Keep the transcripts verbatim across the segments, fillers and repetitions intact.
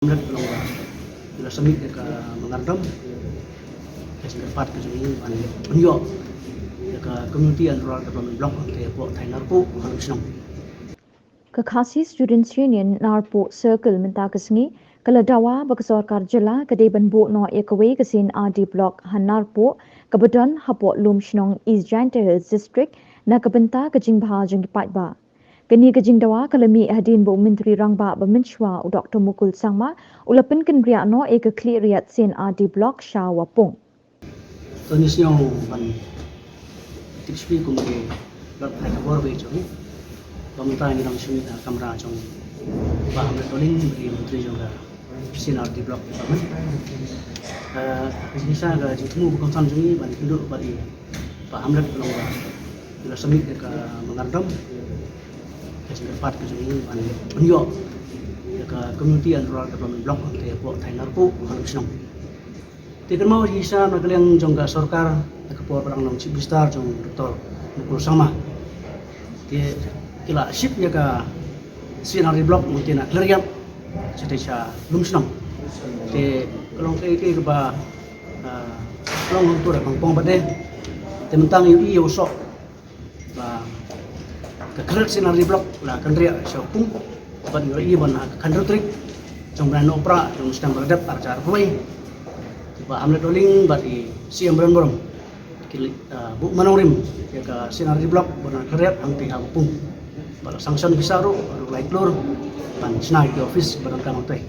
Hamlet ka long ba ngi la submit ïa ka memorandum ka jingkyrpad ka jong ngi ban pynïoh ïa ka Community and Rural Development Block hangtei hapoh thaiñ Narpuh ha Lumshnong. Ka Khasi Students Union Narpuh Circle mynta ka sngi ka la dawa ba ka sorkar jylla ka dei ban buh noh ïa kawei ka C&RD Block ha Narpuh kaba don hapoh Lumshnong, East Jaintia Hills District, na ka bynta ka jingbha jong ki paidbah. Kane ka jingdawa ka la mih hadien ba u Myntri Rangbah ba mynshuwa u Doctor Mukul Sangma u la pynkynriah noh ïa ka khlieh riat C&RD Block sha Wapung. To ngi sngew ban tip shuh kum ki lad pathai khubor ba ïeit jong ngi ba mynta ngi dang shu mih ha kamra jong Bah Hamlet Dohling, ba dei Myntri jong ka C&RD Block Department. Eh, ka jingïasaid, ka jingthmu ba kongsan jong ngi ban ïakynduh bad i Bah Hamlet ka long ba ngi la submit ïa ka memorandum ka jingkyrpad ka jong ngi ban pynïoh ïa ka Community and Rural Development Block hangtei hapoh thaiñ Narpuh ha Lumshnong. Te kynmaw, ka jingïasaid na ka liang jong ka sorkar ha ka por ba dang long Chief Minister jong u Doctor Mukul Sangma, te ki la shift ïa ka C&RD Block mynta na Khliehriat shatei sha Lumshnong. Te ka long kaei kaei kaba, ah, long hangtu da pang pang bad de. Te mynta ngi ïohi ïa u soh ba ka khlieh riat C&RD Block la kynriah sha Wapung bad ngi ïohi ban ha ka khathynriew tarik jong u bnai Nohprah jong u snem ba la dep, ar hajar arphew wei, te Bah Hamlet Dohling bad i C M Badan Burom ki la, ah, buh mawnongrim ïa ka C&RD Block ba don ha Khliehriat hangtei ha Wapung. Ba la sanction pisa ruh, ruh lai klur ban shna ïa ki office ba donkam hangtei.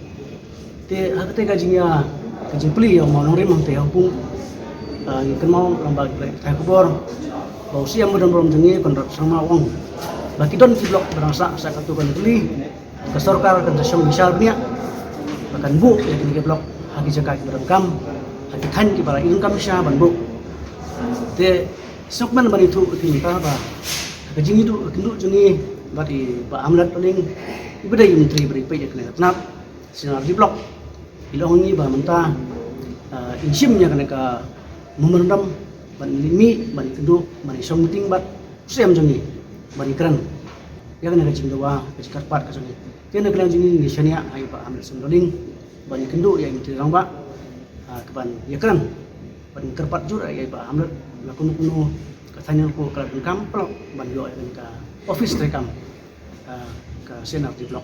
Te ha katei ka jingïa, ka jingplie ïa u mawnongrim hangtei ha Wapung, ah, ngi kynmaw lyngba ki lad pathai khubor ba u C M Badan Burom jong ngi, Conrad Sangma, u ong ba ki don ki block ba dang sah, sah katto katne tylli. Ka sorkar kan sa shong bishar bniah ba kan buh ïa kine ki block ha ki jaka kiba donkam, ha ki thaiñ kiba la i donkam shisha ban buh. Te sngewkmen ban ïathuh ïa phi mynta ba ka jingïakynduh, ïakynduh jong ngi bad i Bah Hamlet Dohling, iba dei i Myntri ba dei peit ïa kane ka tnat C&RD Block, i la ong ïa ngi ba mynta, ah, in shim ïa kane ka memorandum ban ïa mih ban ïakynduh, ban ïa shong meeting bad u C M jong ngi ban ïakren ïa kane ka jingdawa, ka jingkyrpad ka jong ngi. Te na ka liang jong ngi ngi shaniah ha i Bah Hamlet Sangma Dohling ban ïakynduh ïa i Myntri Rangbah, ah, ka ban ïakren ban kyrpad jur ïa i Bah Hamlet, la kumno kumno ka thaiñ Narpuh ka la donkam paralok ban ïoh ïa kane ka office treikam, ah, ka C&RD Block.